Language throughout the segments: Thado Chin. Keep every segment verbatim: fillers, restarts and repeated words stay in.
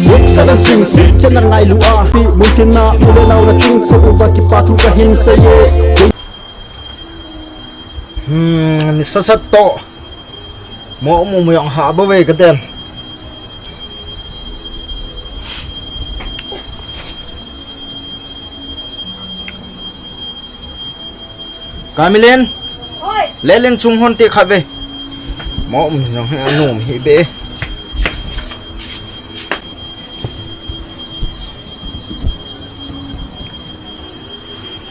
Sik sadan sing sik channel ngailu a, pi mun tin na, u le nao na ching cho uva kipa thu kahin seiye. Hmm, ni sasat to. Mo mu mu yong ha ba ve ka den. Kamilen. Hoi. Lelen chung hon te kha ve. Mo um no he anum hi be.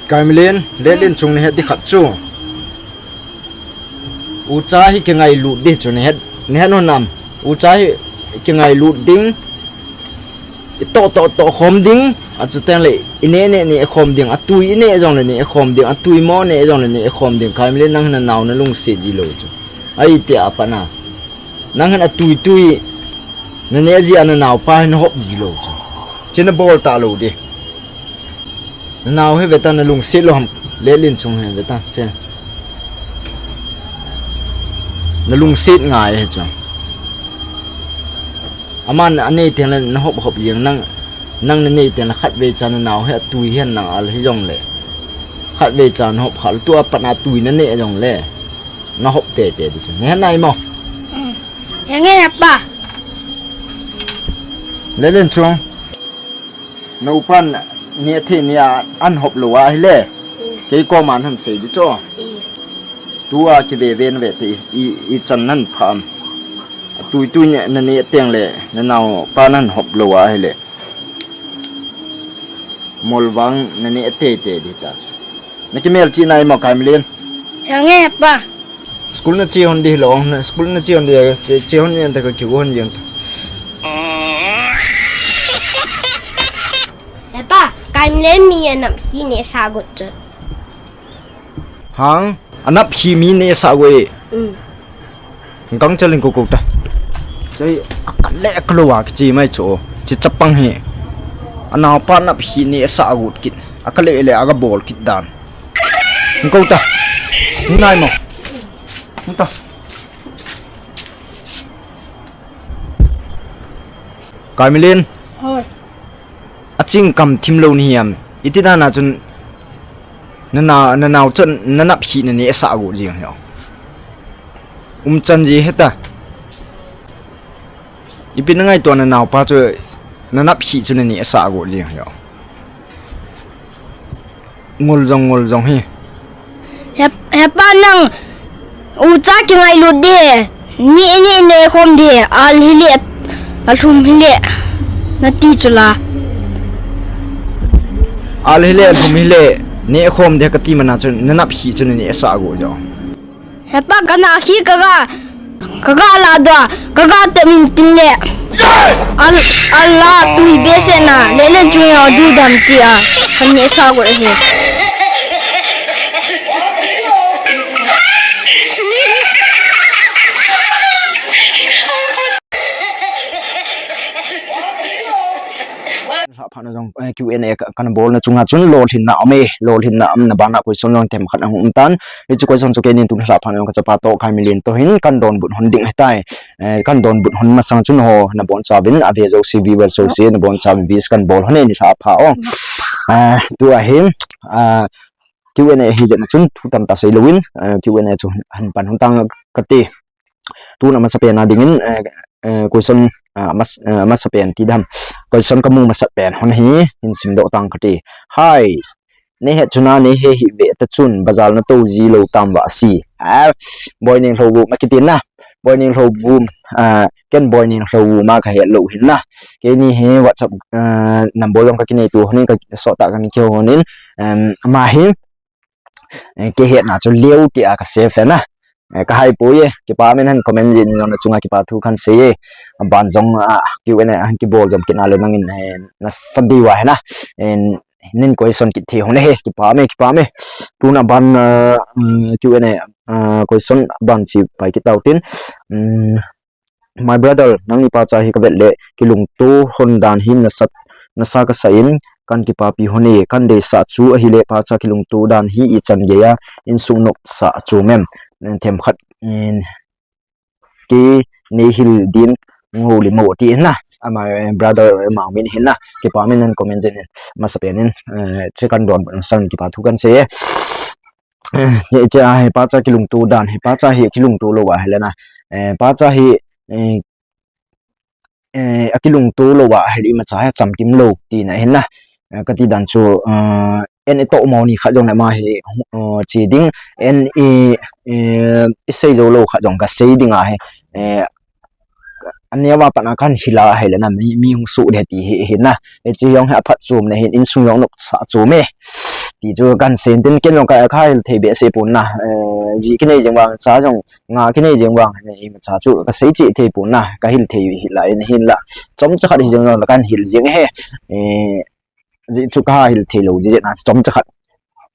Kamilen, lelen chung ne he di khat chu. Ucha hi kingailut di chu ne he, ne he no nam. Ucha hi kingailut ding. I to, to, to khom ding, a chu teng le, i ne, ne, ne khom ding, a tui i ne jong le ne khom ding, a tui mo ne jong le ne khom ding, Kamilen nang na nao na lungset ji lo chu. Ai te a pa na. Nang na tui tui, na ne ji a na nao pa na hop ji lo chu. China bol ta lo di. Na nao he ve ta na lungset lo ham, lelen chung he ve ta, che. Na lungset ngai he chu. Aman a nei teng le na hop hop jeng nang, nang na nei teng le khat vei cha na nao he a tui hian nang al hi jong le. Khat vei cha na hop khal tu a pat na tui na ne jong le. Na hop te te di chu. Ne nai mo. He nge he pa. Lelen chung. Na upan ne the ne a an hop lo a hi le. Kei ko man han sei di chu. Tu a ki ve ve na ve te i, i chan nan pha am. A tui tui ne na ne teng le na nao pa nan hop lo a hi le. Mol vang na ne te te di ta cha. Na ki mel chi nai mo Kamilen. He nge pa. School na chi hon di lo, na school na chi hon di, chi, chi hon yan ta ka ki hon yang ta. He pa, Kamilen mi anap hi ne sa got chu. Hang, anap hi mi ne sa go e. Mm. Gang chalin ko ko ta. Chai, akale akalo a kichi mai cho. Chi chapang hi. Anao pa nap hi ne sa got kit. Akale le aga bol kit dan. Ko ta. Nai mo. Ko ta. Kamilen. Hoi. A ching kam thim lo ni hiam. Iti dan a chun na na, na nao chun na nap hi na ne sa go jing hiam. Um chan ji heta. Ipi na ngai to na nao pa chu na nap hi chu na ne sa go jing hiam. Ngol jong, ngol jong hi. He, he pa nang ucha kingailut di. Ni, ni, ne khom di. Al hi le, alhum hi le. Na ti chu la. Al hi le, alhum hi le. Ne khom di ka ti mana chu, na nap hi chu ne sa go jo. He pa, ka na khi ka ga, ka ga la da, ka ga te min tin le. Al, al la tui be se na, le le chu ya du dam ti a. Kan ne sa go he. Lha pha na jong, eh, Q and A ka, kan bol na chunga chun lolhinna um e, lolhinna um na bana question jong themkhat ahung um tan. Hichu question chu keinin tun lha pha na jong ka chapa to Kamilen to hin kan donbut hon ding ahitai. Eh, kan donbut hon masang chun ho na bonchauvin, ave jouse, viewer jouse, na bonchauvin wish kan bol hon e ni lha pha o. Eh, tua hin, ah, Q and A hi jeh na chun thu tamtah sei louvin, eh, Q and A chu han pan hon tang kati. Tuna masapen a dingin, eh, eh, question, ah, mas-, eh, masapen ti dam. Question kamu masat pen hon hi, hin simdoh tang kati. Hi. Nei het chuna nei he hi ve ta chun, bazar na to ji lou tam va si. Ah, Boineng Lhouvum ma kiti na. Boineng Lhouvum, ah, ken Boineng Lhouvum ma ka het lou hin na. Keini hi WhatsApp, ah, number jong ka kinei tu honin ka sot ta ka ni kihou honin, em, ama hi, eh, kei hetna chu leo ti a ka save na. Eh, ka hai poi e, kipa min han comment jin jong na chunga kipa thu kan sei e. Aban jong, ah, Q and A han kibol jom kit na le nangin, eh, na sa diu ahi na. En, nin question kit thei hon le he, kipa me, kipa me. Tuna ban, ah, mm, Q and A, ah, question ban chi pai kit tau tin. Mm, My brother, nangni pacha hi ka vet le, kilungto hon dan hi nasa, nasa kasa in, kan kipapi hon e, kan deisah chu ahile pacha kilungto dan hi ichan geiya, insung nopsah chu mem, themkhat in, kei nei hil din, Holy mo ti hin na. Ama, eh, brother, eh, Mangmin hin na. Kipa min nan comment jin in. Masapen in, eh, che kan donbut sang kipa thu kan sei e. Eh, che, che a hi pacha kilungto dan hi, pacha hi kilungto lou a hi le na. Eh, pacha hi, eh, eh, akilungto lou a hi le imacha hi chamkim lou tina hin na. Eh, kati dan chu, eh, en itoh mo ni khat jong le ama hi, eh, che ding, en i, eh, isei jou lou khat jong kasei ding a hi, eh, aneo a pat a kan hil a hi le na mi, mi hung soh de ti hi, hi na. Hiche jong hi aphatchomna hin insung jong nopsah chom e. Ti chu kan sei tin ken jong ka, kahil thei behseh pon na. Eh, ji kinei jeng vang cha jong nga kinei jeng vang ne imacha chu kasei cheh thei pon na. Kahil thei hi lai na hin la. Chomcha khat hi jeng jong la kan hil jeng e. Eh, ji chu kahil thei lou ji na chomcha khat.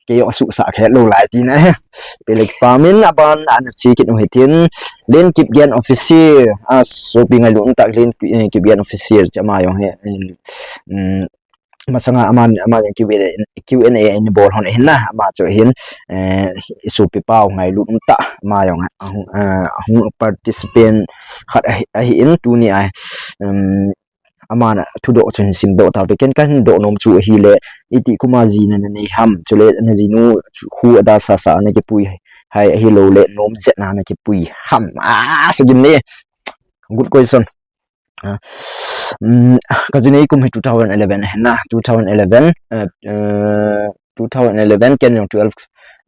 Kei jong asuhsah khelou lai tina. Pelek pa min aban ana che kit u hitin. Len Kipgen Official. A sopi ngailut umtah Len Ki-, eh, Kipgen Official chu ama jong hi. Eh, um, masanga aman, ama jong Q and A, Q and A in bol hon hin na. Ama chu hin, eh, isopi pau ngailut umtah. Ama jong ahung, eh, ahung participant khat ahi, ahi in tuni a. Um, Aman thudoh chun simdoh tau te ken kahin doh nom chu ahile iti kuma jina nanei ham chule najinu khu adasasa ana kipui hai ahilou le nom jeh a ana kipui ham. Ah, sagim ne. Good question. Ah, um, kajinei kum hi two thousand eleven hin na, two thousand eleven, eh, eh, two thousand eleven ken jong twelve,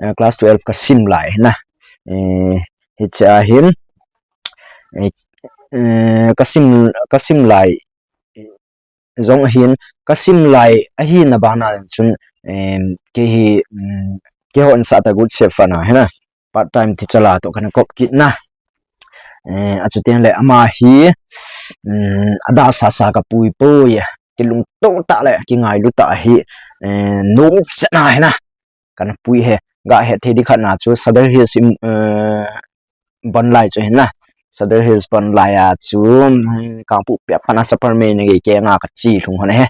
eh, class twelve kasim lai hin na. Eh, hiche a hin, eh, eh, kasim, kasim lai jong ahin, kasim lai ahina bana chun, em, kei hi, um, keiho ansah ta Good Shepherd a hin na, part time teacher la toh kana kop kit na. Eh, achuti le ama hi, um, adasasa kapui pui, kilungto tah le kingailu tah hi, eh, nom jeh a hin na. Kana pui e. Gahet thei ding khat na chu Sadar Hills im, eh, ban lai chu hin na. Sadar Hills ban lai a chu, mm, Kangpokpi a pat a Saparmeina gei keng a kache lhung hon e.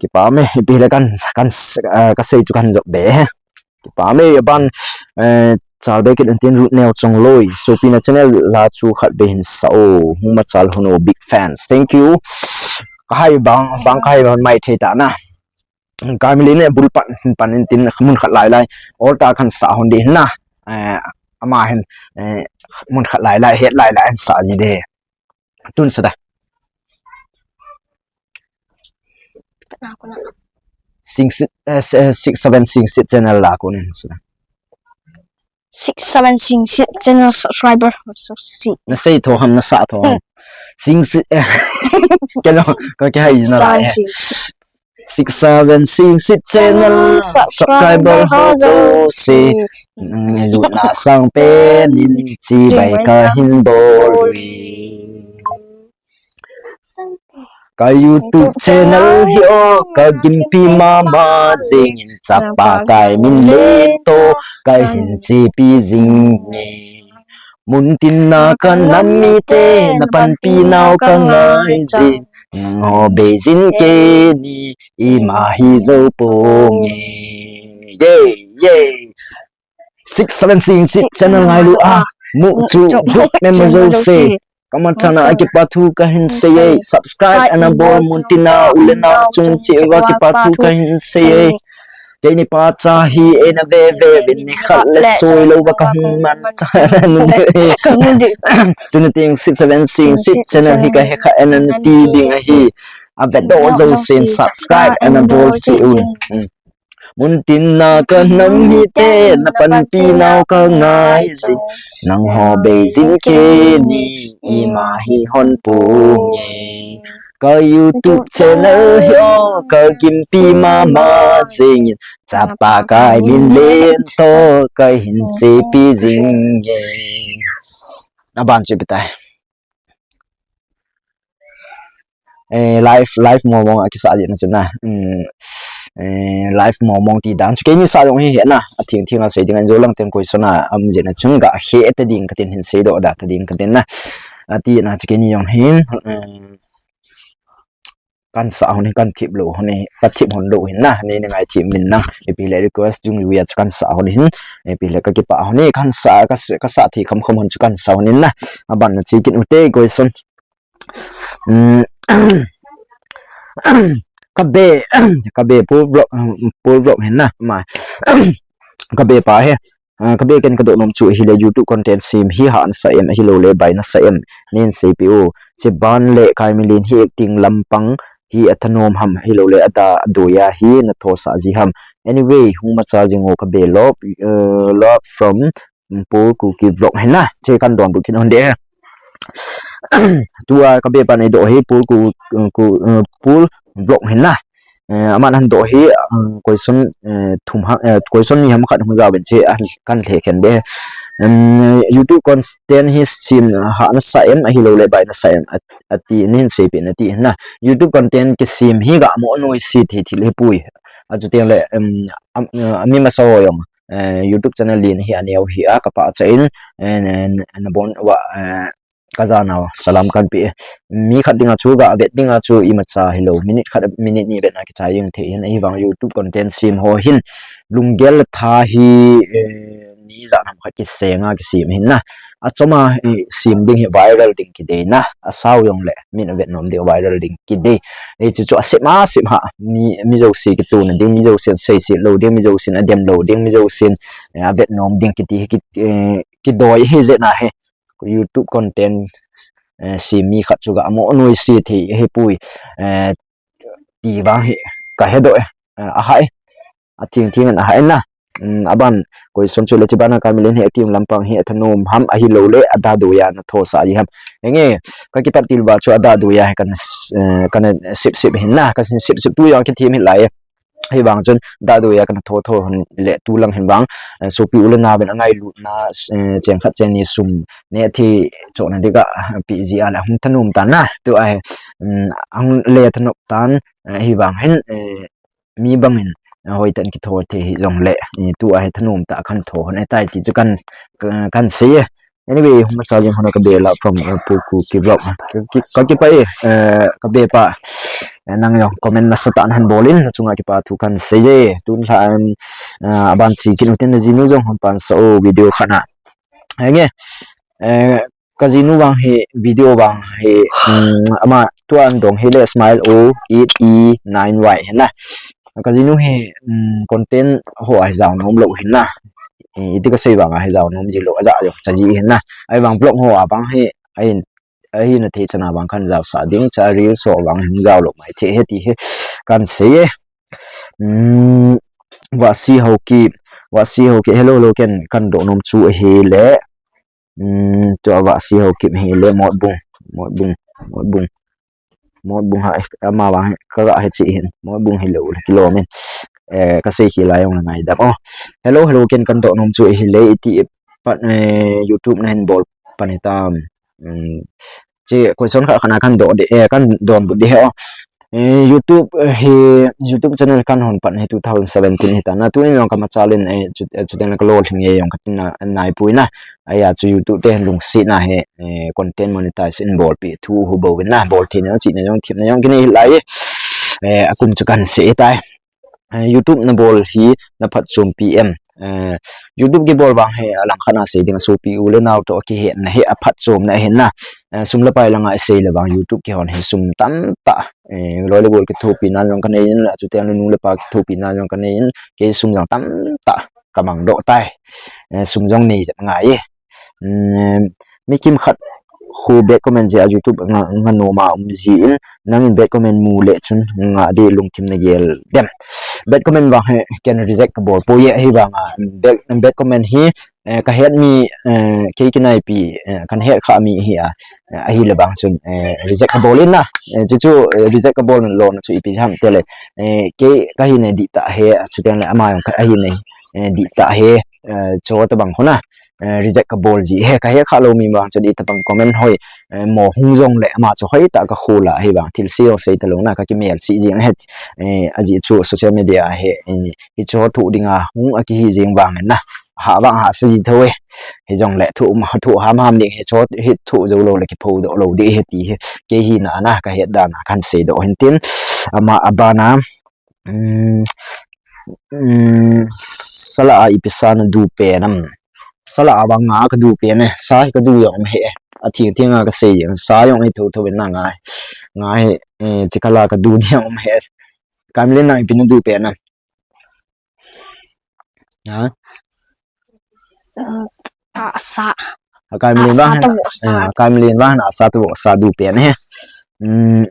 Kipa me, ipi le kan, kan, eh, kasei chu kan jop be e. Kipa me, aban, eh, chal be kit un tin Ruth Neo Chongloi. Sopi na channel la chu khat be hin sa o. Hung machal hon o, big fans. Thank you. Kahai bang, bang kahai bang mai thei ta na. Kamile ne bul pan, pan in tin mun khat lai lai. Altar kan sa hon ding hin na. Eh, ama hin, eh, mun khat lai lai, het lai lai hin sa ji de. Tun sa da. Singsit, eh, se-, eh, six seven Singsit channel la ko nin sa da. Six seven Singsit channel subscriber. So si. Na sei tho ham, na sa tho ham. Singsit, eh. Kei lo, ko kei hai na lai. Six seven Singsit. Six seven Singsit channel subscriber ho jouse. Nang lutna sang pen in chibai kahin bol ui. Ka YouTube channel hi o, ka gimpi mama jing in chapa kai min lento, kahin chepi jing e. Muntina ka nam mite, na panpi nau ka ngai jin, nangho bei jin keini, ima hi jou ponge. Yay, yay. Six seven Singsit channel ngailu a, Muh Chu group member jouse. Kamachana a kipa thu kahin sei e, subscribe ana bol muntina u le nao chung cheh uva kipa thu kahin sei e. Keini pacha hi eina ve ve vin nikhat le soi lou va kahung man. Chuna ting Six seven Singsit channel hi kahe kha e nati ding ahi. Avedoh jousen subscribe ana bol cheh un. Muntina ka nam mite, na panpi nau ka ngai jin, nangho bei jin keini, ima hi hon ponge. Ka YouTube channel hi o, ka gimpi mama jing in, chapa kai min lento, kahin chepi jing e. Aban chu ipi tai. Eh, live, live momong a kisa jeh na chu na. Hmm. Eh, live momong ti dan chu keini sa jong hi he na. Atheng theng a sei ding ahin, jou lang ten question a um jeh na chun gahe ta ding katin hin, seidoh da ta ding katin na. Ati na chu keini jong hin, hmm, kan sa hon hin, kan thip lou hon hin, ka thip hon lou hin na. Nei na ngai thip min nang. Ipi le request jong lui a chu kan sa hon hin. Ipi le ka kipah hon hin, kan sa, ka sa, ka sa thei kham kham hon chu kan sa hon hin na. Aban na che kit u te question. Um, kabe, kabe Paul vlog, um, Paul vlog hin na, ma. Kabe pa hi. Ah, kabe ken kadoh nom chu ahile YouTube content sem hi hahsa em, ahilou le baihsa em, nei seipeh u. Chiban le Kaimilin hi acting lampang hi athanom ham, ahilou le ada adoiya hi nathosah ji ham. Anyway, hung macha jing u kabe, love, uh, love from Paul Kuki vlog hin na. Che kan donbut kit hon de. Tua kabe pa nei doh hi Paul Ku, Ku, uh, Paul vlog hin na. Eh, aman ahin doh hi, uh, question, eh, thum ha, eh, question ni ham khat hung jaovin che, ah, kan lheh khen de. Um, YouTube content hi sem hahsa em, ahilou le baihsa em, at, ati, nei seipeh in ati hin na. YouTube content kisem hi gamo noise thei thil ahipoi. Achuti le, um, am, uh, ami masa ho jong, eh, YouTube channel len hi aneo hi a, kapachat in, eh, nabon uva, eh, kajanau salam kanpe e. Mi khat dinga chu, gavet dinga chu imacha hilou, minute khat, minute ni vetna kichai jeng thei hin, ahivang YouTube content sem ho hin lunggel tha hi, eh, ni ijat ham khat kisenga kisem hin na. Achoma, eh, sem ding hi viral ding kidei na. Asao jongle min avet nom ding viral ding kidei. Eh, chuchu asem a sem ha, mi, mi jouse kitohna ding, mi jousen seiset lou ding, mi jousen adem lou ding, mi jousen, eh, avet nom ding kiti hi ki, eh, kidoi hi jeh na hi. YouTube content, eh, sem mi khat chu gamo noise thei ahipoi, eh, ti vang hi kahedoh e, eh, ahai, athing thing in ahai na. Um, aban question chu le, chiban a Kaimilin hi acting lampang hi athanom ham, ahilou le ada doiya nathosah ji ham. Henge, kakipat til uva chu ada doiya hi kan, eh, kan sip sip hin na, kan sip sip tu jong kithem hih lai. Hivang chun ada doiya kana thotho hon le tulang hin vang, eh, sopi u le nao uvin angailutna, eh, cheng khat cheng ni sum neh thei chohna ding a, eh, peh ji a le hung thanom tan na. Tua hi, um, hung le thanom tan, eh, hivang hin, eh, mi bangin, eh, hoitah in kitho thei hijongle, eh, tua hi thanom tah a kan tho hon ahitai ti chu kan, kan, kan sei e. Anyway, hung macha jing hon a kabe, love from, uh, Paul Kuki vlog. Ka, ki, kakipah e, uh, kabe pa. Eh, nang jong comment nasatah in nahin bol in, nachunga kipa thu kan sei e. Tun lha, um, uh, aban chi kinu tin, najinu jong hung pansah o video khat na. Henge, eh, kajinu vang hi, video vang hi, um, ama tuan dong hi le Smile O eight E nine Y hin na. Kajinu hi, um, content ho a hi jao nom lou hin na. Eh, iti kasei vang a hi jao nom ji lou, aja jong cha ji hin na. Ahivang vlog ho a vang hi, ahin, ahina thei chan a vang kan jaosah ding, cha reels ho vang hin jao lou mai thei e ti hi kan sei e. Um, Vahsi Haokip, Vahsi Haokip, hello, hello, ken kadoh nom chu ahile. Um, tua Vahsi Haokip hile, Motbung, Motbung, Motbung. Motbung ha, ama vang hi, kaga hechi hin. Motbung hilou le kilom in. Eh, kasei khel a jong le ngaidam. Oh, hello, hello, ken kadoh nom chu ahile, iti pat, eh, YouTube nahin bol pan hitam. Um, che question khat khat na kan doh de, eh, kan donbut de he o. Eh, YouTube, eh, hi, YouTube channel kan hon pan hi two thousand seventeen hi tan na. Tuni jong kamachal in, eh, chu, eh, chuteng le kalolhing e jong katina, naipui na. Ahi a chu YouTube te hin lungsetna hi, eh, content monetize in bolpeh thu hubou vin na, bol theina jong, chihna jong, themna jong kinei hih lai e. Eh, akum chu kan sei tai. Eh, YouTube nabol hi naphatchompi em? Eh, YouTube kibol vang hi alangkhat a sei ding a, sopi u le nao toh kihetna hi aphatchomna ahin na. Eh, sum le pai langa isei le vang YouTube kihon hi sum tamtah, eh, loi le gol kithopi nan jong kanei in, chuteng le nu le pa kithopi nan jong kanei in, kei sum jong tamtah kamang doh tai. Eh, sum jong nei jep ngai e. Um, mi kimkhat khu bad comment jeh a YouTube nga, nga nom a um jin, nangin bad comment mu le chun nga ding lungthim nagel dem? Bad comment vang hi ken reject kabol poi e, ahivang a bad, bad comment hi, eh, kahet mi, eh, kei kinaipi, eh, kan het kha mi hi a, eh, ahile vang chun, eh, reject kabol in na. Eh, chuchu, eh, reject kabol lona chu ipi ham tile, eh, kei kahina dihtah e, chuteng le ama jong ka, ahina, eh, dihtah e, eh, chuti bang khu na. Eh, reject kabol ji e, kahet kha lou mi vang chun itobang comment hoi, eh, mo hung jongle ama chu hoitah a kakhol a, ahivang thilse jong sei talou na, kakimelchih jing e, eh, ajeh chu social media hi, eh, hichu thoh dinga hung akihi jing vang in na. Ha vang hahsa ji tho e. Hijongle thoh, thoh ham ham ding, hichu hi thoh jou lou le kipho doh lou ding ahi ti hi. Kei hina a na, kahet dan a kan seidoh hin tin. Ama abana, um, um, sala a ipi sa nadu pen am? Sala a vang nga kadu pen e, sa hi kadu jong um e. Athing thing a kasei jing. Sa jong hi tho tho in na ngai. Ngai, eh, chikala kadu diam he. Kamlen nang ipi nadu pen na. Ha? Asa. Akamlen Asa bang tavo sa. Akamlen bang asa tavo sa du pen he. Hmm.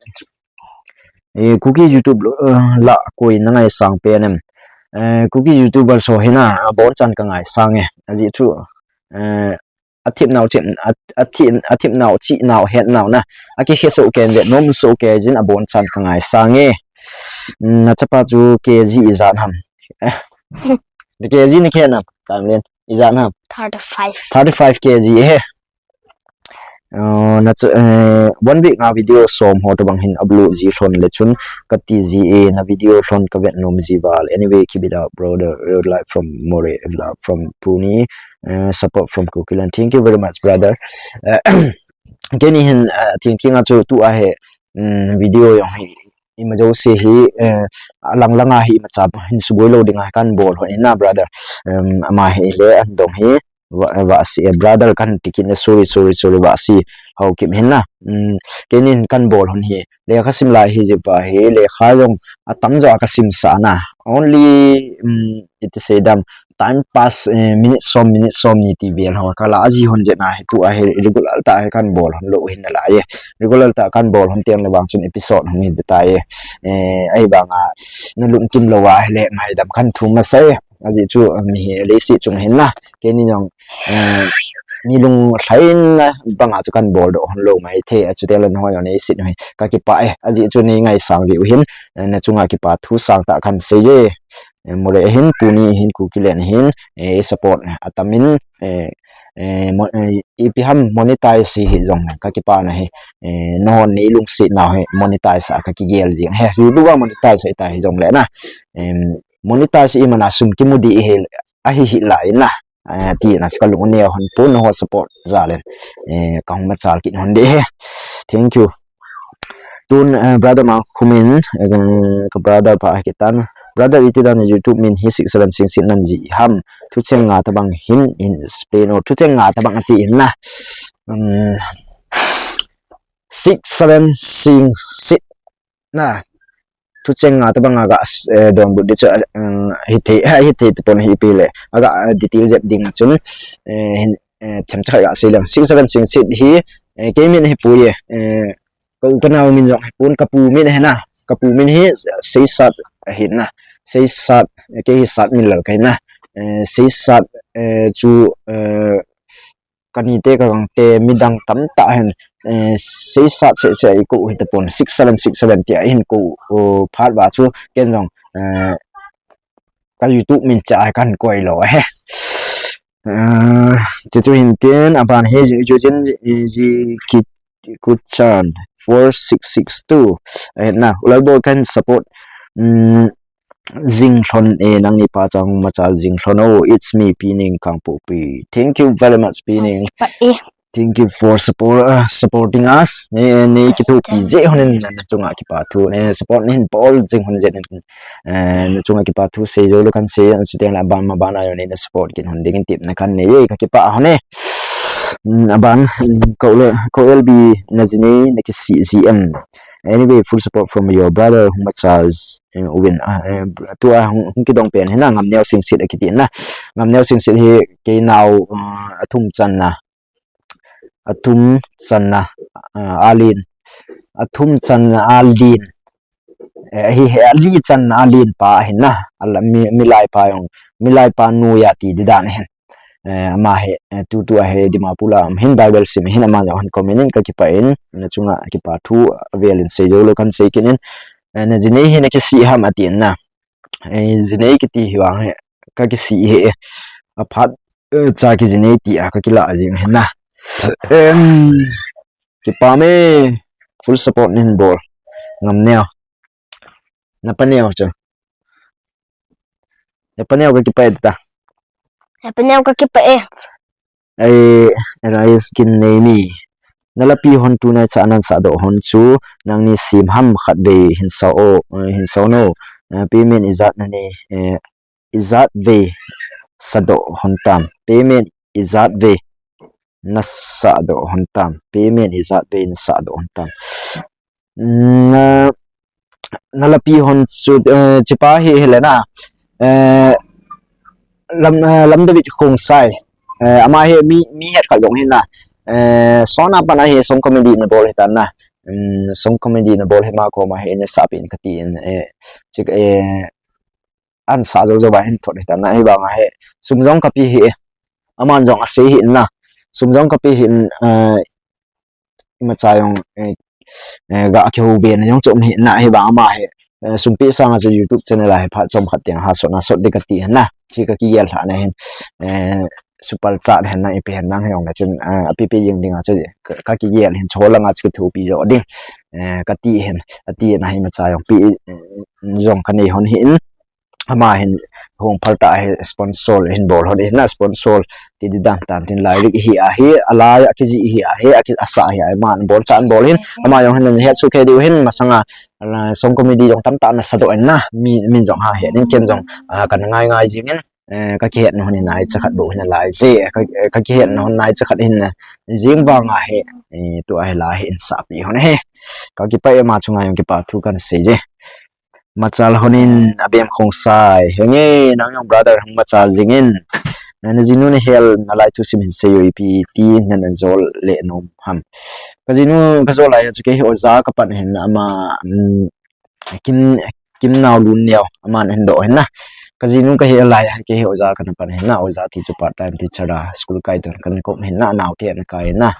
Eh, Kuki YouTube lo, eh, la koi na ngaisang pen em. Eh, Kuki YouTuber so hina abonchan kangaisang e. Ajeh chu, eh, athip nau thip, a, athip, athip nau chi nau het nau na. Akikhe so ken ve nom so ke jin abonchan kangaisang e. Hmm, nachapa chu K G ijat ham. Eh. K G ni khe na, Kamlen. Ijat ham. Thirty-five. Thirty-five K G he. Uh, na chu, eh, one week nga video som ho tabang hin upload ji lhon le chun kati ji e na video lhon kavet nom ji val. Anyway, keep it up, brother. Real life from Moreh, love from Pune. Uh, support from Kukiland. Thank you very much, brother. Uh, keni hin, uh, thing thing a chu tu a he, um, video jong hi ima jouse hi, eh, alang lang a hi ima cha hin suboi lou ding a kan bol hon in na, brother. Um, ama hi le an dong hi va, va si, eh, brother kan tikin na, sorry, sorry, sorry, va si hau kim hin na. Um, kenin kan bol hon hi lekha sim lai hi jeh va hi lekha jong atam jo a kasim sa na. Only, um, it is a dam time pass, eh, minute som, minute som ni ti vel ho kala aji hon jeh na hi tu a hi regular ta hi kan bol hon lou hin na lai e. Regular ta kan bol hon teng le vang chun episode hon hin ta e. Eh, ahi bang a na lungkim lou a hi le ngaidam kan thum masa e. Ajeh chu, um, mi hi leiset chung hin na. Keni jong, eh, mi lunglhai na bang a chu kan bol doh hon lou mai thei a, chuteng le nahoi jong neiset u hi kakipah e. Ajeh chu nei ngaisang jeh u hin, eh, na chunga kipa thu sangtah kan sei je. Eh, Moreh hin, Pune hin, Kukiland hin, eh, support atam in, eh, eh, mo-, eh, ipi ham monetize hi jong kakipah na hi, eh, nahon nei lungset nau hi monetize a kakigel jing. He, YouTube a monetize ita hi jong le na. Em, monetize i mana sum kimu di hi ahi hi lai na. Eh, ti na ka lung neo hon pon ho support jal in. Eh, kahung machal kit hon de he. Thank you. Tun, eh, brother Mangkhumin, eh, ka brother pa kitan. Brother iti dan YouTube min hi six seven six six nan ji ham. Thucheng nga tabang hin in Spain o. Thucheng nga tabang ati in na. Um, six seven six six na. Thucheng nga tabang a ga, eh, donbut di chu, eh, hithei, hithei tapon hi ipi le. Aga, eh, detail jep ding chun, eh, hin, eh, themcha khat ga sei leng. Six seven six six hi, eh, kei min hi pui e, eh, ka u ka nao min jong hi pun, ka pu min hi na. Ka pu min hi Seisat hi na. Seisat, eh, kei hi Sat min lal ka hi na. Eh, Seisat, eh, chu, eh, kanite ka gangte midang tamtah hin, eh, Seisat seh seh i ko hi tapon, six seven six seven tia hin ko, oh, phat va chu ken jong, eh, ka YouTube min cha kan koi lou he. Eh, chu chu hin tin, aban hi ju, ju jin, eh, ji ki, Kuchan four six six two. Eh, na, ulai bo kan support. Mm, Jinglhon e, nangni pa chang machal Jinglhon o, it's me, Pining Kangpokpi. Thank you very much, Pining. Pa e. Thank you for support, uh, supporting us. Ne, ne kitupi je honin na chunga kipa thu ne support nin bol jing hon je nin. Eh, na chunga kipa thu sei jou le kan sei, an siteng la ban ma ban ayo ne na support kin hon ding tip na kan ne ye ka kipa hon ne. Mm, aban, mm, ko le, ko L B na jine na kisi G M. Anyway, full support from your brother Hungma Charles, eh, Uvin. Ah, eh, tu a hung, hung kidong pen hi na Ngamneo Singsit akiti na. Ngamneo Singsit hi kei nao, uh, athum channa. Athum channa, uh, alin. Athum channa alin. Eh, hi, hi, ali channa alin pa hi na. Ala mi, milai pa jong. Milai pa nu ya ti di dan hin. Eh, ama hi, eh, tu tu a hi Dimapur a hin Bible sim hin ama jong hin comment in ka kipa in, na chunga kipa thu avel in sei jou le kan sei kin in, eh, na jinei hi na kisi ham atin na. Eh, jinei kiti hi vang hi, ka kisi hi, eh, aphat, eh, cha ki jinei ti a ka kila jing hin na. Em, kipa me, full support nin bol. Ngamneo. Na paneo chu. Na paneo ka kipa e ta. Na paneo ka kipa e. Ai, rais kin nei mi. Na lapi hon tunai cha nan sa do hon chu, nangni sim ham khat vei hin sa o, eh, hin sa no. Eh, payment ijat na ni, eh, ijat vei sa do hon tam. Payment ijat vei. nasah doh hon tam. Payment ijat vei nasah doh hon tam. Na, nalapi hon chu, eh, chipa hi hile na. Eh, lam, eh, Lam David Khongsai. Eh, ama hi mi, mi het khat jong hi na. Eh, sona pana hi song comedy nabol hi tan na. Um, song comedy nabol hi ma koma hi nasah pin kati in, eh, chik, eh, an sa jo jo ba hin thot hi tan na. Hi banga hi sum jong kapi hi, eh. Aman jong asei hi na. Sum jong kapi hi, eh, imacha jong, eh, eh, ga kihou be na jong chom hi na hi bang ama hi, eh, sumpi sanga chu YouTube channel a hi phat chom khat tiang ha sot na sot di kati hi na. Chi kakigel lha na hin, eh, super chat hin na ipi hin nang hi jong le chun, eh, api pi jing ding a chu ka, kakigel hin chu langa chu kithupi jo ding. Eh, kati hin, ati na hi imacha jong pi, eh, jong kanei hon hi in. Ama hin hung phal ta hi sponsor hin bol hon hi na sponsor ti di dan tan tin lai rik hi a hi, alai a kiji hi a hi, a ki asa hi a man bol chan bol hin. Ama jong hin het su ke diu hin masanga, ala, song comedy jong tam ta nasa doh in na mi, min jong ha he nin ken jong, ah, kan ngai ngai jing in, eh, kakihet na hon hin nai cha khat bo hin lai je, ka, eh, kakihet na hon nai cha khat hin na jing vanga hi, eh, tu a hi la hi in sa pi hon he. Kakipah e ama chunga jong kipa thu kan sei je. Machal hon in Abem Khongsai. Henge, nang jong brother hung machal jing in. Na, na jinu na hel na lai thu sim hin sei o ipi ti na na jol le nom ham. Ka jinu ka jol lai chu kei hi oja ka pan hin ama, um, Kim, Kim Nau Lun Neo ama na hin doh hin na. Ka jinu ka hel lai kei hi oja ka na pan hin na, oja ti chu part time teacher a school kai ton kan kop hin na, nau te na kai na.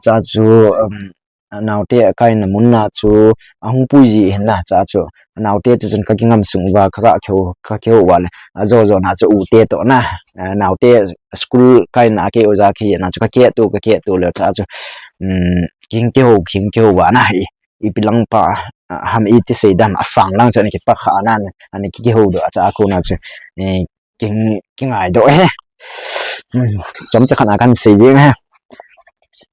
Cha chu, um, naote a kaina mun na chu ahung pui ji hin na, cha chu naote chu chun ka kingam sung uva ka, ka kihou, ka kihou uva le, ajo jo na chu ute toh na, eh, naote school kaina a kei oja kei na chu ka kihou, ka kihou le cha chu, um, king kihou, king kihou uva na hi, ipi lang pa, ah, ham iti sei dan asang lang chu ani kipa kha na, ani ki, kihou doh a cha ko na chu, eh, king, kingai doh e. Hmm, chomcha khat a kan sei jeng e.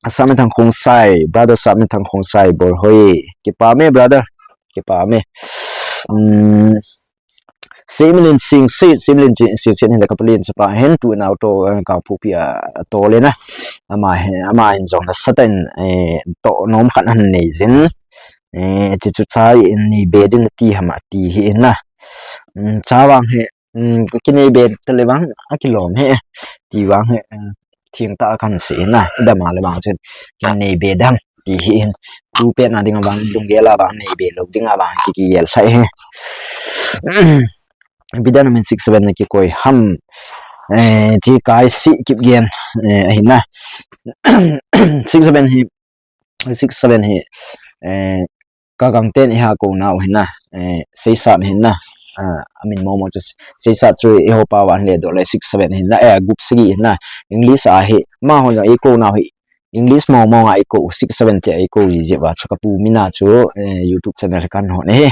Asam Thang Khongsai, brother Sam Thang Khongsai, bol hoi. Kipa me, brother. Kipa me. Hmm, Simlin Sing Sit, Simlin Sing Sit hin da kapalin chapa hin tu nau to, eh, ka pu pi a to le na. Ama hin, ama hin jong na satan, eh, to nom khat han nei jin. Eh, chi chu cha in ni be din ti hama ti hi na. Hmm, cha vang hi um, ka kinei be ta le vang, a kilom he, ti vang he, um, thing ta kan si na, dama le vang chen, kinei be dam, ti hi in, tu pe na ding vang, lunggel a vang, nei be lo ding a vang, ki, kigel sai he. Bidan min six seven na kikoi ham, eh, chi kai si kip gen, eh, ahi na. Six seven hi, six seven hi, eh, ka gang ten iha ko nau hin na, eh, seisat hin na, ah, amin momo chu seisat chu iho pa van le do le six seven hin na, eh, gup sagi hin na, English a hi, ma hon jong i ko nau hi, English momo nga i ko, six seven te i ko ji ji va chu ka pu mina chu, eh, YouTube channel kan hon e.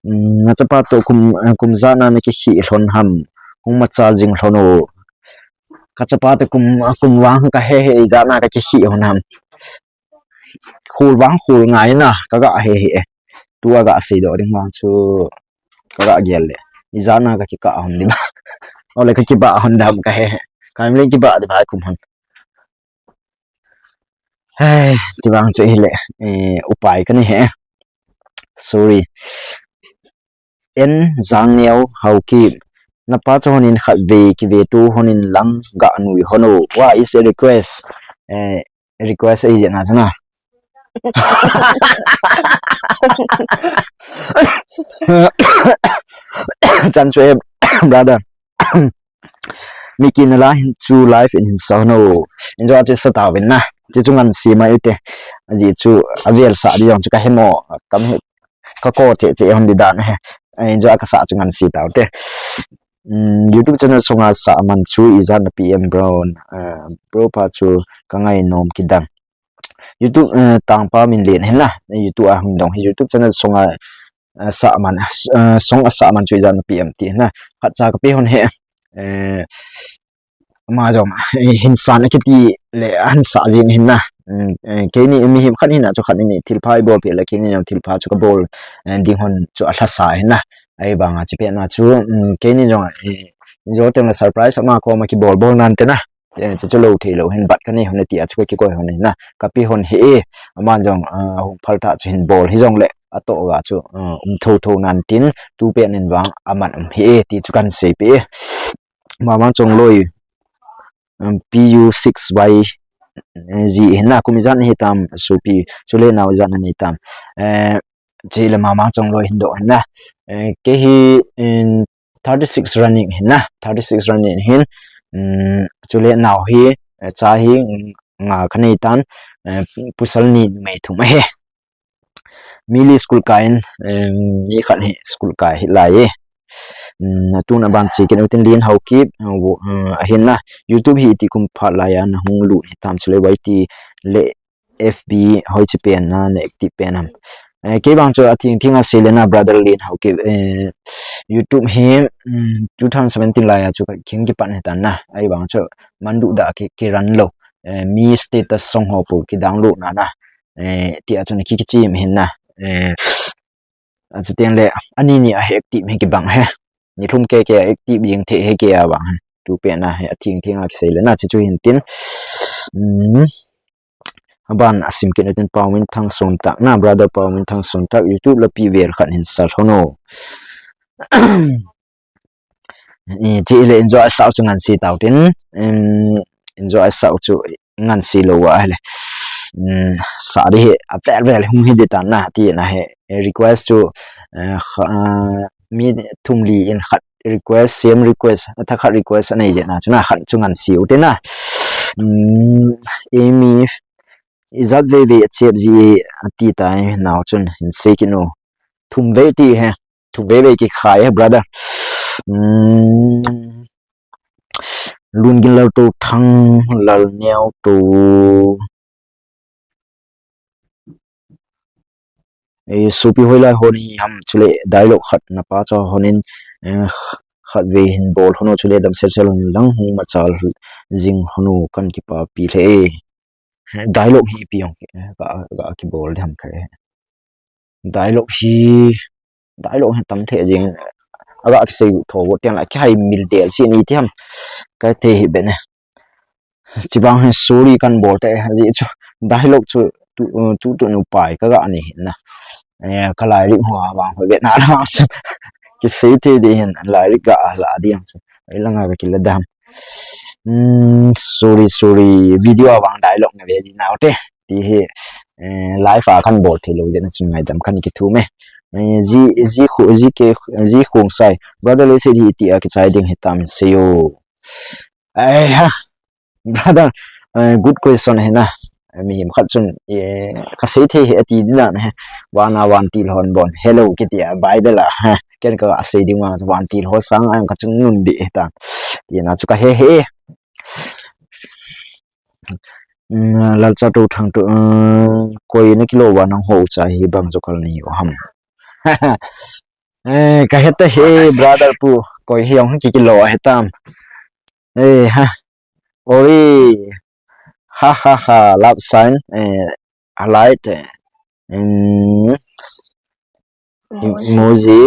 Hmm, na chapa to kum, eh, kum ja na na ki khi hlon ham, hung machal jing hlon o. Ka chapa to kum, kum vang ka he he ja na ka ki khi hlon ham. Khul vang khul ngai na, ka ga he he e. Tu a ga sei doh ding vang chu, ka ga gel le. Ijat na ka kikah hon ding. Ole ka kibah hon dam ka he he. Ka im le kibah ding bai kum hon. He, ti vang chu hi le. Eh, upai ka nei he. Sorry. En Jang Neo Haokip. Na pa chu hon in khat ve, ki ve tu hon in lang ga nui hon o. Wa is a request. Eh, request ahi jeh na chu na. Chan chu e, brother. Mi kina la hin chu live in hin sa hon o. In jo chu sa ta vin na. Chu chu ngan si mai u te. Aji chu avel sa di jong chu ka he mo. Kam he ka ko che che hon di dan he. In jo ka sa chu ngan si ta u te. Mm, YouTube channel sunga sa man chu ijat na P M bro. Eh, bro pa chu ka ngai nom kidang. YouTube, eh, tangpa min len hin na. YouTube a hung dong hi YouTube channel sunga, eh, sa man, eh, song a sa man chu ijat na P M ti hin na. Khat cha ka pe hon he. Eh, ama jong, eh, hin san a kiti le han sa jing hin na. Mm, eh, keini mihem khat hin na chu khat ni thilpha i bol pi le keini jong thilpha chu ka bol, eh, ding hon chu a lha sa hin na. Ahi banga chi pe na chu, mm, keini jong, eh, jo tem le surprise ama koma ki bol bol nan te na. Eh, chu chu lo thei lou hin bat ka nei hon e ti a chu ka kikoi hon e na. Ka pi hon hi e, aman jong, ah, hung phal ta chu hin bol hi jong le, a to ga chu, ah, um tho tho nan tin, tu pen in vang, aman um hi e, ti chu kan sei pi e. Mama Chongloi, um, P U six Y, eh, G hin na, kum ijat na hi tam, supi, chule nao ijat na nei tam. Eh, chule Mama Chongloi hin do hin na. Eh, kei hi, in, thirty-six running hin na, thirty-six running hin, um, chule nao hi, eh, cha hi, mm, nga ka nei tan, eh, pasal ni numei thum ahi. Mi li school kai in, em, mi khat hi school kai hi lai e. Um, tun a ban chi kin utin Lin Haokip, uh, wo-, uh, ahin na, YouTube hi iti kum phat lai a na hung lut hi tam chule Y T le F B hoi chi pen na, na active pen ham. Eh, kei bang chu a thing thing a sei le na brother Lin Haokip, eh, YouTube hi, um, two thousand seventeen lai a chu ka khing kipan hi tan na. Ahi bang chu man duh da ki, ki run lou. Eh, mi status song ho pu ki download na na. Eh, ti a chun ki, ki chim hin na. Eh, a chu ten le, ani ni a hi active hi kibang he. Ni thum ke ke a active jing the he ke a bang he. Tu pen na he, a thing thing a ki sei le na chi chu hin tin. Um, aban a sim kin utin Pauminthang Sontak na, brother Pauminthang Sontak, YouTube la pi vel khat hin sal hon o. I, chi le enjoy a sau chu ngan si tau tin, em, enjoy a sau chu ngan si lou a le. Em, sa di he, a vel vel hung hi di tan na, ti na he, eh, request chu, eh, kha-, ah, mi thum li in khat request, same request, a tha khat request a nei je na, chu na khat chu ngan si u te na. Em, Amy, ijat vei vei a chep ji a ti tai nau chun hin sei kin u. Thum vei ti he. Thum vei vei ki khai he, brother. Hmm. Lungin Lal to thang lal neo to. E, supi hoilai hon hi ham chule dialogue khat na pa cho honin, eh, khat vei hin bol hon o chule dam sel sel hon lang hung machal jing hon o kan kipa pi le e. Dialogue hi pi jong ki, eh, ka, ka kibol de ham kai. Dialogue hi, dialogue hi tam the jing. Aga kisei tho bo tiang la ki hai mil del si ni ti ham. Ka te hi be ne. Chi vang hi sorry kan bol te ji chu. Dialogue chu tu, tu, tu nu pai ka ga ni na. Eh, ka lai rik ho vang ho ve na na chu. Kisei te de hin lai rik ga la di ang chu. Ai langa ka kila dam. Hmm, sorry, sorry. Video a vang dialogue na ve ji nau te. Ti hi, eh, live a kan bol thei lou jeh a chun ngaidam kan kithum e. Eh, ji, ji khu, ji ke, ji khung sai. Brother le se di ti a kichai ding hi tam se yo. Ai ha. Brother, eh, good question hi na. Eh, mihem khat chun, eh, ka sei thei hi ati ding na he. Wana van til hon bon. Hello, kiti a Bible a. Ha. Ken ka sei ding ma van til ho sang ang ka chung nun di ta. Ti na chu ka he he. Mm, Lalcha to thang to, uh, koi na kilo wa nang ho cha hi bang jo kal ni o ham. Eh, ka heta he brother pu, koi hi ong ki kilo he tam. Eh, ha. Ori. Ha ha ha, love sign. Eh, a light. Eh. Mm, emoji,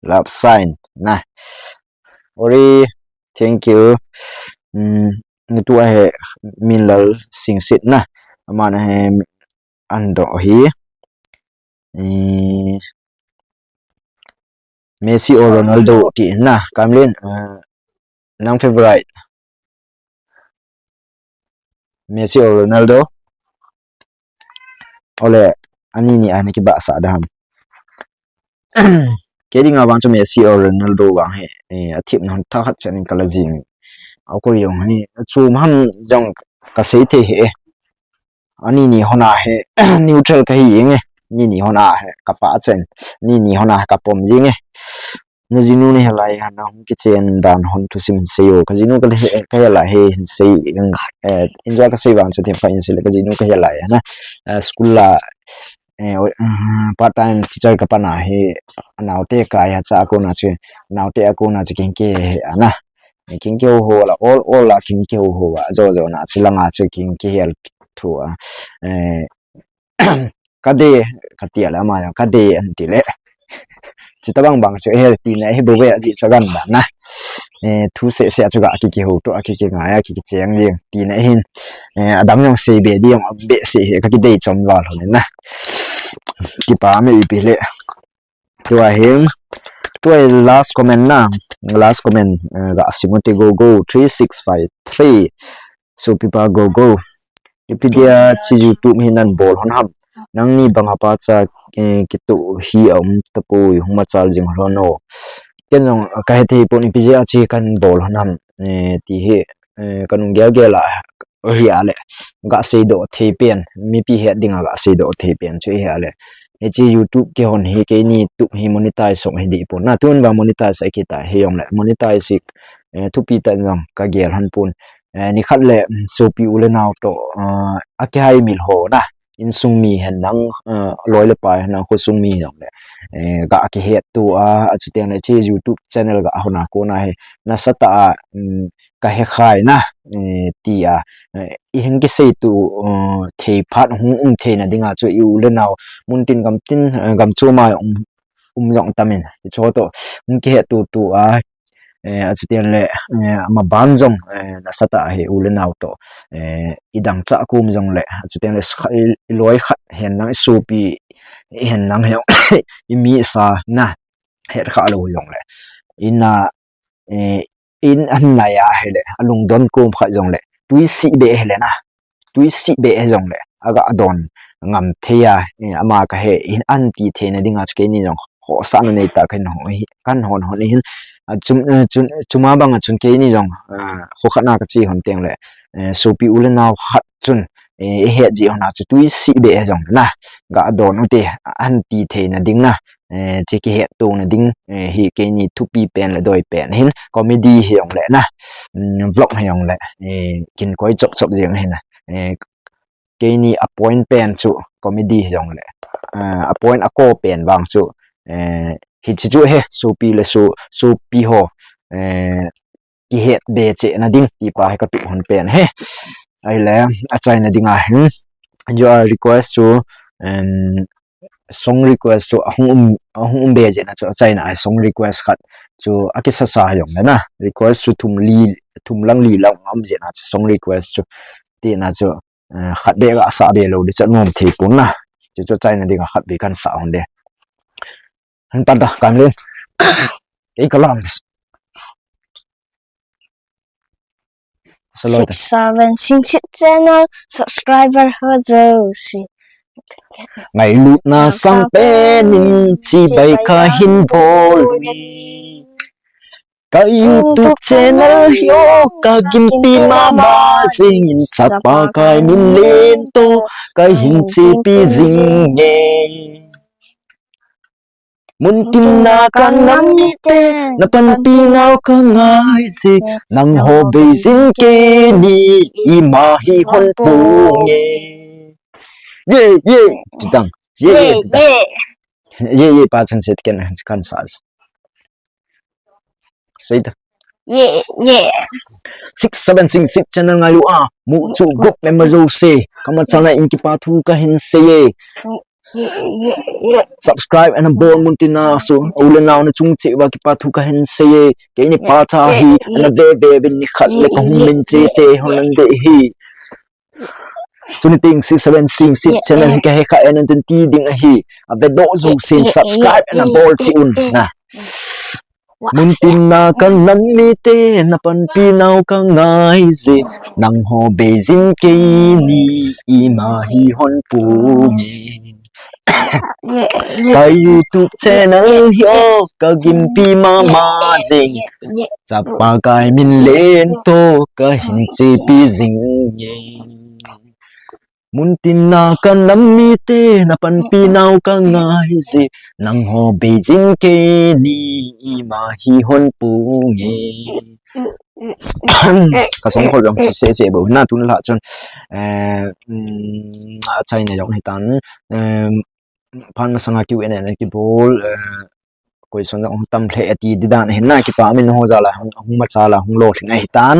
love sign na. Ori, thank you. Mm, nitu a he Minlal Singsit na. Amana he an do hi. Eh, Messi or Ronaldo ti na. Kamlin, eh, nang favorite. Messi or Ronaldo? Ole, ani ni a na kibahsah dam. Kei dinga vang chu Messi or Ronaldo vang hi, eh, a thip na hon tha khat chan in ka la jing. A koi jong hi, chu ham jong ka sei thei hi e. Ani ni hon a hi, neutral ka hi jing e. Ni ni hon a hi, ka pah chen. Ni ni hon a hi, ka pom jing e. Na jinu na he lai a na hung kichen dan hon thusim hin sei o. Ka jinu ka he, ka he lai hi hin sei, eh, enjoy ka sei vang chu thim ka hin sei le ka jinu ka he lai a na, eh, school la, eh, o-, eh, part time teacher ka pan a hi, a naote kai a cha a kon a chu, naote a kon a chu kin ke he a na. Kin ke ho ho la, all, all la kin ke ho ho a, jo jo na chu langa chu kin ke hel thu a. Eh, ka de, ka ti a le ama jong, ka de an ti le. Chuta bang bang chu he ti na hi bo ve a ji chu gan dan na. Eh, thu seh seh chu ga ki kihou to, a ki kingai a, ki kicheng ding. Tina hin, eh, adang jong sei be ding, be sei hi, ka kidei chom val hon na. Kipa me ipi le. Tua hin, tua last comment na, last comment, eh, ga sim u te go go three six five three. Sopipa go go. Ipi dia chi YouTube hi nan bol hon ham. Nangni banga pacha, eh, kitu hi a um tapoi, hung machal jing hon o. Ken jong ka hethei pon ipi dia chi kan bol hon ham. Eh, ti hi, eh, kan ung gel gel a hi a le. Ga seidoh thei pen, mipi het dinga ga seidoh thei pen chu hi a le. Hichi YouTube kihon hi keini tup hi monetize song hi dih pon. Na tun va monetize a kita hi jong le. Monetize hi, eh, thupi tan jong ka gel hon pon. Eh, nikhat le, mm, sopi u le nao to, eh, a kihai mil ho na. Insung mi hen nang, eh, loi le pai hen nang khosung mi jong le. Eh, ga kihet to a, a chu teng le chi YouTube channel ga hona kona hi. Nasatah a, mm, ka he khai na, eh, ti a. Eh, i hin kisei to, eh, thei phat hung um theina dinga chu i u le nao. Mun tin gam tin, eh, gam chu mai um, um jong tamin. I chu to, hung kihet to to a, eh, a chu teng le, eh, ama ban jong, eh, nasatah a hi u le nao to, eh, i dang cha kum jong le, a chu teng le s-, kha-, i, i loi khat hen nang i sopi, i hen nang he, i mi sa na, het kha lo jong le. Ina, eh, in an nai a he le, a lungdon kum khat jong le, tui si be he le na. Tui si be he jong le, a ga don ngam thei a, eh, ama ka he in an ti theina dinga chu keini jong khohsahna nei ta kan ho hi, kan hon hon hin, a chum, eh, chun, chuma banga chun keini jong, ah, kho khat na ka chi hon teng le, eh, sopi u le nao khat chun, eh, i het ji hon a chu tui si be he jong na, ga don u te, an ti theina ding na, eh, chi kihet tona ding, eh, hi keini thupi pen le doi pen hin comedy hi jong le na, mm, vlog hi jong le, eh, kin koi chop chop jeng hin na, eh, keini a point pen chu comedy hi jong le, eh, a point a ko pen vang chu, eh, hichi chu he, sopi le so, sopi ho, eh, kihet be cheh na ding ti pa hi ka tu hon pen he. Ai le, a chaina dinga hin, your request chu, em, song request chu a hung um, a hung um be jeh na chu a chaina ai song request khat chu a kisa sa jong le na. Request chu thum li, thum lang li lang um jeh na chu song request chu ti na chu, eh, khat be ga sa be lo di cha nom thei pon na. Chu chu chaina dinga khat be kan sa hon de. Han pan ta kan len. Ei ka lam. Saloi ta. Six seven six six channel subscriber ho jouse. Ngailutna sang pen in chibai ka hin bol. Ka YouTube channel hi o ka gimpi mama jing in chapa kai min len to ka hin chepi jing e. Muntin na ka nam mite, na panpi nau ka ngai se, nang ho bei jin keini, ima hi hon pung e. Ye, ye, ti tang. Ye, ye, ye, ti tang. Ye, ye, pa chan se ken kan sa. Sei ta. Ye, ye. Six seven six six channel ngailu a, mu chu gop member jouse. Kama chana in kipa thu ka hin sei e. Subscribe ana bol muntin na su, u le nau na chung cheh uva kipa thu ka hin sei e. Keini pacha hi, ana ve ve vin nikhat le ka hung min che te hon nan de hi. Tuni ting six seven six six channel hi ka he kha e nan tin ti ding ahi. A ve doh jousen subscribe ana bol cheh un na. Muntin na ka nam mite, na panpi nau ka ngai je, nang ho bei jin keini, ima hi hon pung e. Ka YouTube channel hi o, ka gimpi mama jing, chapa kai min len to, ka hin chepi jing e. Muntin na ka nam mite, na panpi nau ka ngai je, nang ho bei jin keini, ima hi hon pung e. Ka song khol jong se se bo na tun la chun, eh, mm, a chaina jong hi tan, eh, phan masanga Q and A na kibol, eh, question jong tam lheh ati di dan hin na kipa min ho jal a hung, hung macha la hung lolhing ahi tan.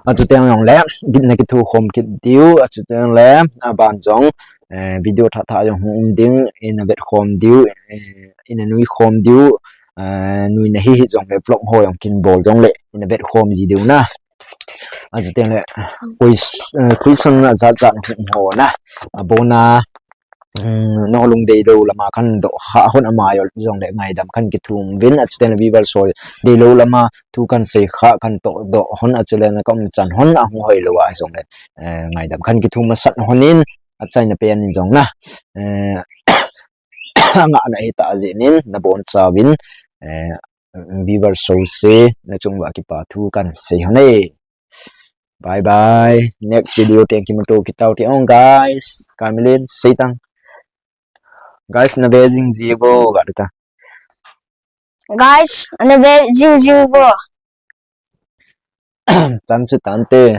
Achu teng jong le, gin na kithu khom kit diu, achu teng le, a ban jong, eh, video tha tha jong hung um ding, in a vet khom diu, eh, in a nui khom diu, eh, nuina hi hi jongle vlog ho jong kin bol jongle ina vet khom ji diu na. Achutengle quiz, eh, question ajat jat hung ho na. Abona, um, nalung deilou lama kadoh kha hon ama jong jongle ngaidam kahin kithum uvin, achutengle viewers ho deilou lama thu kahin sei kha kadoh doh hon, achutengle kaum chan hon ahung hoilou a jongle, eh, ngaidam kahin kithum masat hon in, achaina pen in jong na, eh, ngahna hita jeh in nabon chauvin, eh, viewers ho se nachung uva kipa thu kahin sei hon e. Bye bye. Next video teng kimuto kit tau te ong, guys. Kamilin, sei tang. Guys, na ve jing ji vo, ga ta. Guys, na ve jing ji vo. Chan chu tante.